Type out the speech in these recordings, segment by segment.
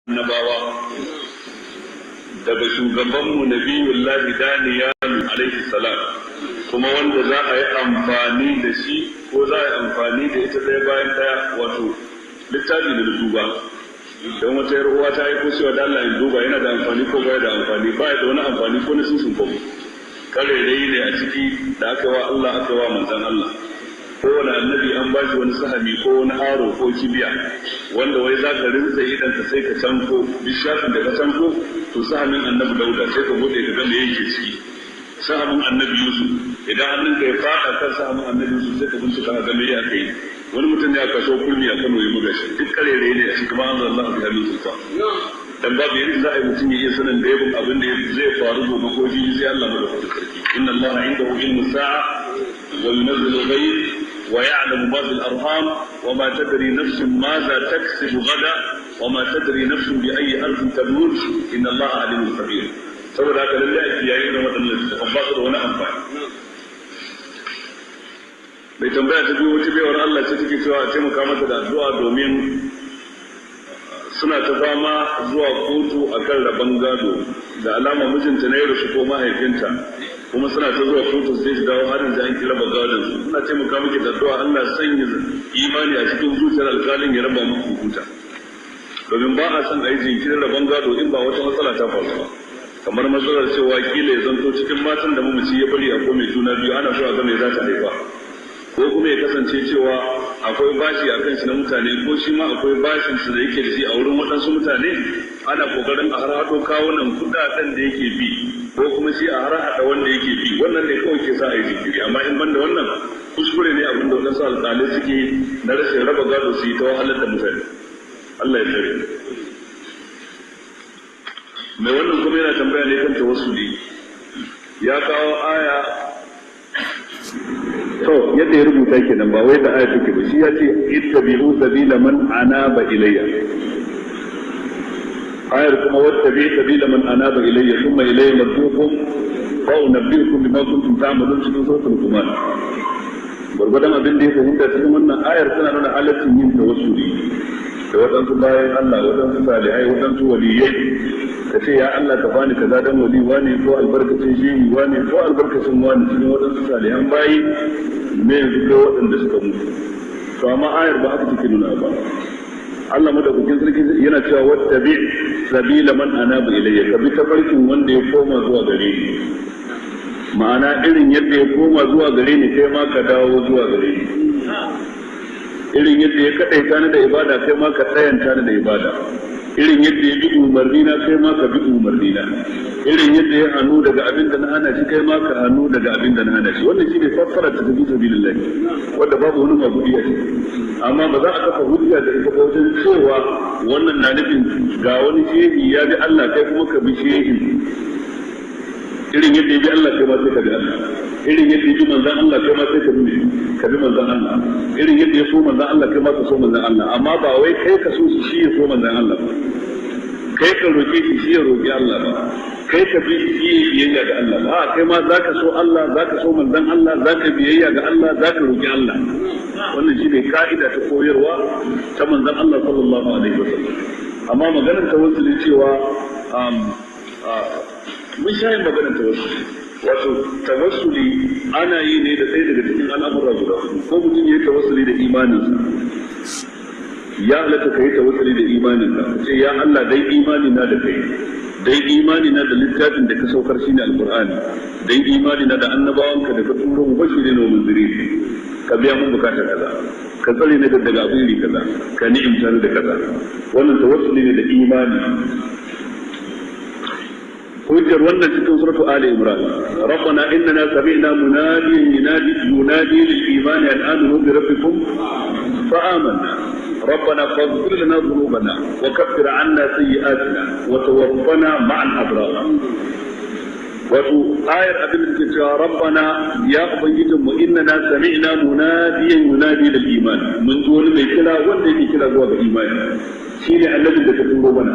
Annabawa daga shugabanmu Nabiyullahi Daniyalu alaihi salam, kuma wanda za a yi amfani da shi ko za a yi amfani da ita ɗaya bayan ɗaya, wato littafi da duba. Don wata yar uwa ta aiko cewa da Allah in duba yana da amfani ko baya da amfani. Baya da wani amfani ko na sisin ko karerai ne a ciki da aka wa Allah, aka wa manzon Allah. Kowane annabi an ba shi wani sahami ko wani aro ko kibiya wanda wai za ka rinsa idan ka sai ka canko duk shafin da ka canko, to sahamin Annabi Dauda sai ka bude ka ga me yake ciki. Sahamin Annabi Yusuf, idan hannunka ya fada kan sahamin Annabi Yusuf, sai ka bincika ka ga me aka yi. Wani mutum ne aka so kurmi a Kano ya buga shi. Duk karere ne a cikin ma anzal Allah biha min sultan. Dan babu yadda za a yi mutum ya iya sanin da yabin abin da zai faru gobe ko jibi sai Allah madaukakin sarki. Inna Allah indahu ilmu sa'a wa yunazzilu ghayth wa ya'lamu ma fil arham wa ma tadri nafsun madha taksibu gada wa ma tadri nafsun bi ayyi ardin tamut, inna Allah alimun khabir. Saboda haka lalle a kiyaye da waɗannan littattafan, ba su da wani amfani. Mai tambaya ta biyu wata baiwar Allah ce take cewa a taimaka mata da addu'a domin suna ta fama zuwa kotu akan rabon gado, da alama mijinta ne ya rasu ko mahaifinta, kuma suna ta zuwa kotu sai su dawo har yanzu an ki raba gadon su. Suna taimaka miki da addu'a, Allah sanya imani a cikin zuciyar alkalin ya raba muku huta, domin ba a son a yi jinkirin rabon gado in ba wata matsala ta faru ba, kamar matsalar cewa kila ya zanto cikin matan da mamaci ya bari akwai mai juna biyu, ana so a ga me za ta haifa, ko kuma ya kasance cewa akwai bashi a kan shi na mutane, ko shi ma akwai bashin su da yake da shi a wurin waɗansu mutane, ana kokarin a har haɗo kawunan kuɗaɗen da yake bi, ko kuma shi a har haɗa wanda yake bi. Wannan ne kawai ke sa a yi jinkiri, amma in banda wannan, kuskure ne abin da waɗansu alƙalai suke na rashin raba gado, su yi ta wahalar da mutane. Allah ya tsare. Mai wannan kuma yana tambaya ne kan tawassuli, ya kawo aya. To, yadda ya rubuta kenan, ba wai da aya take ba. Shi ya ce ittabi'u sabila man anaba ilayya, ayar kuma wattabi sabila man anaba ilayya thumma ilayya marji'ukum fa unabbi'ukum bima kuntum ta'malun, cikin suratul Luqman. Gwargwadon abin da ya fahimta cikin wannan ayar, tana nuna halaccin yin tawassuli da waɗansu bayan Allah, waɗansu salihai, waɗansu waliyai, ka ce ya Allah ka bani kaza dan wali wani, ko albarkacin shehi wani, ko albarkacin wani cikin waɗansu salihan bayi ne yanzu ko waɗanda suka mutu. To amma ayar ba haka take nuna ba. Allah madaukakin sarki yana cewa wattabi sabila man anaba ilayya, ka bi tafarkin wanda ya koma zuwa gare ni. Ma'ana, irin yadda ya koma zuwa gare ni, kai ma ka dawo zuwa gare ni. Irin yadda ya kadaita ni da ibada, kai ma ka tsayanta ni da ibada. Irin yadda ya bi umarni na, kai ma ka bi umarni na. Irin yadda ya hannu daga abin da na hana shi, kai ma ka hannu daga abin da na hana shi. Wannan shine fassara ta fi sabilillah wanda babu wani magudi a ciki. Amma ba za a kafa hujja da ita ba wajen cewa wannan na nufin ga wani shehi ya bi Allah, kai kuma ka bi shehi. Irin yadda ya bi Allah, kai ma sai ka bi Allah. Irin yadda ya bi manzon Allah, kai ma sai ka bi manzon Allah. Irin yadda ya so manzon Allah, kai ma ka so manzon Allah. Amma ba wai kai ka so shi, shi ya so manzon Allah ba, kai ka roke shi, shi ya roki Allah ba, kai ka bi shi, shi ya biyayya ga Allah ba. A, kai ma zaka so Allah, zaka so manzon Allah, zaka biyayya ga Allah, zaka roki Allah. Wannan shine ka'ida ta koyarwa ta manzon Allah sallallahu alaihi wasallam. Amma maganar tawassuli, cewa mun sha yin maganar tawassuli, wato tawassuli ana yi ne da ɗaya daga cikin al'amura guda hudu. Ko mutum ya yi tawassuli da imaninsa, ya halatta ka yi tawassuli da imaninka, ka ce ya Allah, dai imani na da kai, dai imani na da littafin da ka saukar shine Alqur'ani, dai imani na da annabawanka da ka turo mu bashirin wa munzirin, ka biya mun bukata kaza, ka tsare ni daga abin iri kaza, ka ni'imta ni da kaza. Wannan tawassuli ne da imani. Hujjar wannan cikin suratu Ali Imran: rabbana innana sami'na munadiyan yunadi yunadi lil imani an aminu bi rabbikum fa amanna, ربنا فاغفر لنا ذنوبنا وكفر عنا سيئاتنا وتوفنا مع الابرار. Wato ayar abin da ke cewa rabbana, ya ubangijin mu, innana sami'na munadiyan yunadi lil iman, mun ji wani mai kira wanda yake kira zuwa ga imani, shine annabin da ka turo mana,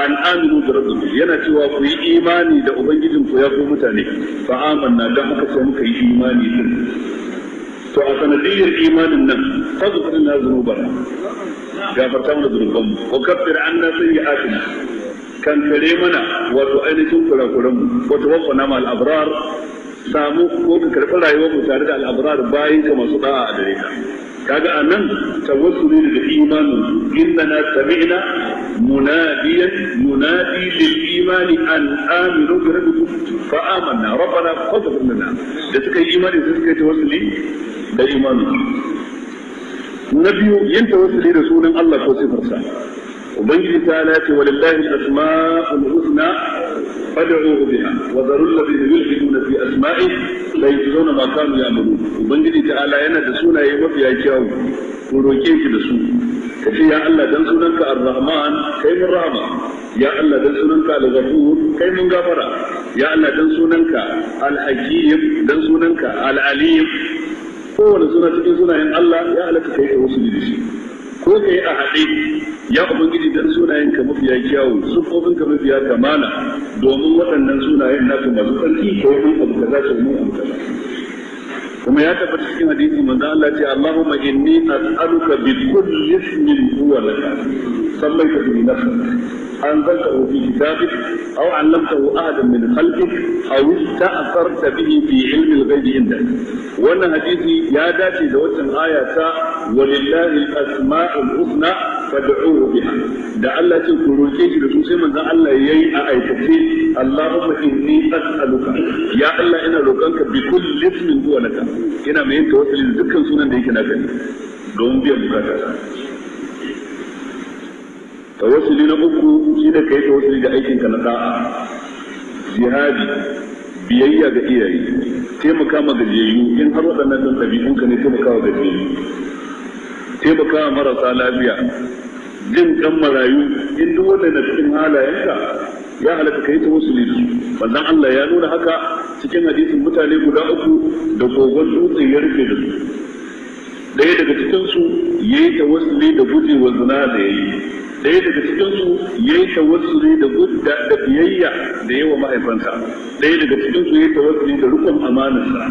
an aminu da rabbikum, yana cewa ku yi imani da ubangijin ku ya ku mutane. Fa amanna, dan haka sai muka yi imani din. To a sanadiyyar imanin nan, faghfir lana dhunubana, gafarta mana zunubanmu, wa kaffir anna sayyi'atina. Kankare mana wato ainihin kurakuran mu. Wa tawaffana ma al-abrar, samu ko ka karɓi rayuwar mu tare da al-abrar, bayin ka masu da'a a gare ka. Kaga anan tawassuli da imanin su, innana sami'na munadiyan yunadi lil imani an aminu bi rabbikum fa amanna rabbana faghfir lana. Da suka yi imani sai suka yi tawassuli da imanin. Na biyu, yin tawassuli da sunan Allah ko sifarsa. Ubangiji ta ce walillahi al-asma'ul husna fad'uhu biha wa dharu alladhina yulhiduna fi asma'ihi la yujzauna ma kanu ya'malun. Ubangiji ta'ala yana da sunaye mafiya kyawu, ku roke shi da su. Ka ce ya Allah, dan sunanka ar-Rahman kai mun rahama, ya Allah, dan sunanka al-Ghafur kai mun gafara, ya Allah, dan sunanka al-Hakim, dan sunanka al-Alim. Kowane suna cikin sunayen Allah ya halatta kai tawassuli da shi, ko kai a haɗe, ya Ubangiji, dan sunayen ka mafiya kyawu, sufofin ka mafiya kamala, domin waɗannan sunayen naka masu tsarki ko mun abu kaza ko mun abu kaza. Kuma ya tabbata cikin hadisi, manzo Allah ce: Allahumma inni as'aluka bi kulli ismin huwa laka sammaita bihi nafsak, anzaltahu fi kitabik, aw 'allamtahu ahadan min khalqik, aw ista'tharta bihi fi ilmi al-ghaibi indak. Wannan hadisi ya dace da waccan aya ta walillahi al-asma'ul husna fad'uhu biha, da Allah ce ku roke shi da su. Sai manzon Allah yayi a aikace: Allahumma inni as'aluka, ya Allah, ina roƙonka, bi kulli ismin huwa laka, ina mai yin tawassuli da dukkan sunan da yake naka ne don biyan bukata. Tawassuli na uku shine kai tawassuli da aikin ka na da'a, jihadi, biyayya ga iyaye, taimaka ma gajiyayyu. In har waɗannan ɗan ɗabi'unka ne, taimaka wa gajiyayyu, taimaka wa marasa lafiya, jin kan marayu, in duk wannan na cikin halayenka, ya halatta kai tawassuli da su. Manzon Allah ya nuna haka cikin hadisin mutane guda uku da kogon dutse ya rufe da su. Ɗaya daga cikin su yayi tawassuli da gujewa zina da yayi, ɗaya daga cikin su yayi tawassuli da gudda da biyayya da yawa mahaifansa, ɗaya daga cikin su yayi tawassuli da rikon amanarsa.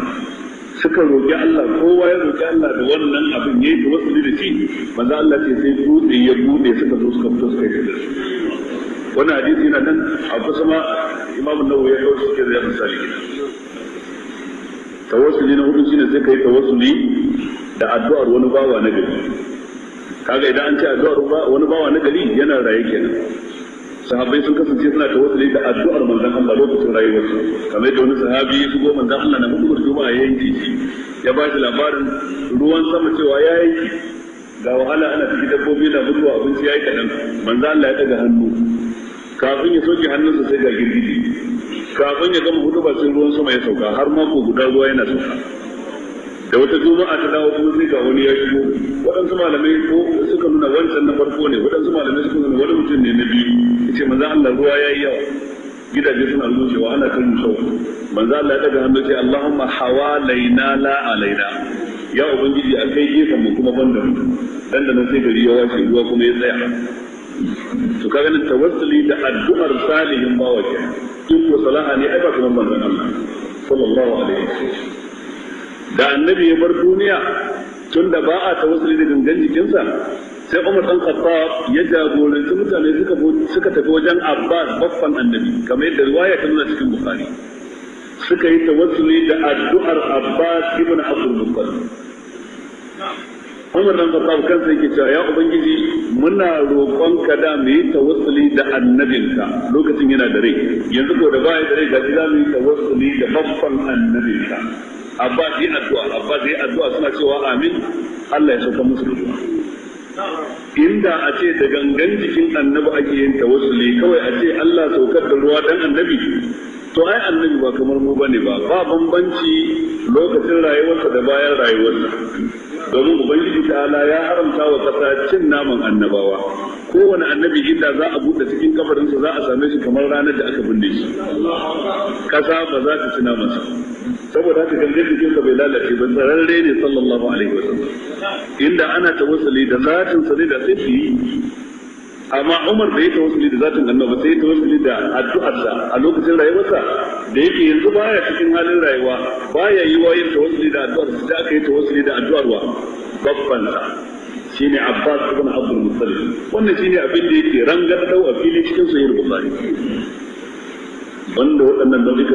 Suka roƙi Allah, kowa ya roƙi Allah da wannan abin yayi tawassuli da shi. Manzo Allah ce sai dutse ya bude, suka zo suka fito suka yi da su. Wannan hadisi yana nan a kusa ma, Imam Nawawi ya kawo shi cikin Riyadus Salihin. Tawassuli na hudu shine sai kai tawassuli da addu'ar wani bawa na gari. Kaga idan an ce addu'ar wani bawa na gari, yana raye kenan. Sahabbai sun kasance suna tawassuli da addu'ar manzon Allah lokacin rayuwarsu, kamar yadda wani sahabi ya shigo, manzon Allah na hudubar juma'a, ya yanke shi, ya ba shi labarin ruwan sama cewa ya yanke, ga wahala ana ciki, dabbobi na mutuwa, abinci ya yi kaɗan. Manzon Allah ya daga hannu, kafin ya soke hannunsa sai ga girgije. Kafin ya gama huduba sai ruwan sama ya sauka, har mako guda ruwa yana sauka. Da wata juma'a ta dawo kuma sai ga wani ya shigo. Waɗansu malamai ko suka nuna wancan na farko ne, waɗansu malamai suka nuna wani mutum ne na biyu. Yace manzo Allah, ruwa yayi yawa, gidaje suna rushewa, ana kan rushewa. Manzo Allah ya daga hannu ce: Allahumma hawalaina la alaina, ya Ubangiji, a kai gefen mu kuma banda mu. Dan da nan sai gari ya washe, ruwa kuma ya tsaya. To kaga nan tawassuli da addu'ar salihin bawa kenan. In ko salaha ne, ai ba kamar manzon Allah sallallahu alaihi wasallam. Da annabi ya bar duniya, tun da ba a tawassuli da gangan jikinsa, sai Umar dan Khattab ya jagoranci mutane suka tafi wajen Abbas, baffan annabi, kamar yadda riwaya ta nuna cikin Bukhari. Suka yi tawassuli da addu'ar Abbas ibn Abdul Muttalib. Umar dan Khattab kansa yake cewa: ya Ubangiji, muna roƙonka da mu yi tawassuli da annabinka lokacin yana da rai, yanzu ko da baya da rai, gashi za mu yi tawassuli da baffan annabinka. Abbas yi addu'a, Abbas yi addu'a, suna cewa amin, Allah ya sauka musu da ruwa. Inda a ce da gangan jikin annabi ake yin tawassuli, kawai a ce Allah saukar da ruwa dan annabi, to ai annabi ba kamar mu bane ba, ba bambanci lokacin rayuwarsa da bayan rayuwarsa, domin Ubangiji ta'ala ya haramta wa kasa cin naman annabawa. Kowane annabi inda za a buɗe cikin kabarinsa, za a same shi kamar ranar da aka binne shi, kasa ba za ta ci namansa. Saboda haka gangan jikinsa bai lalace ba, tsararre ne sallallahu alaihi wasallam. Inda ana tawassuli da zatin sa ne, da sai su yi. Amma Umar da ya tawassuli da zatin annabi, sai ya tawassuli da addu'arsa a lokacin rayuwarsa. Da yake yanzu baya cikin halin rayuwa, baya yi wa yin tawassuli da addu'ar sa, sai aka yi tawassuli da addu'ar wa babbansa. Shine Abbas ibn Abdul Muttalib. Wannan shine abin da yake rangadau a fili cikin Sahih Bukhari, banda waɗannan nau'ikan.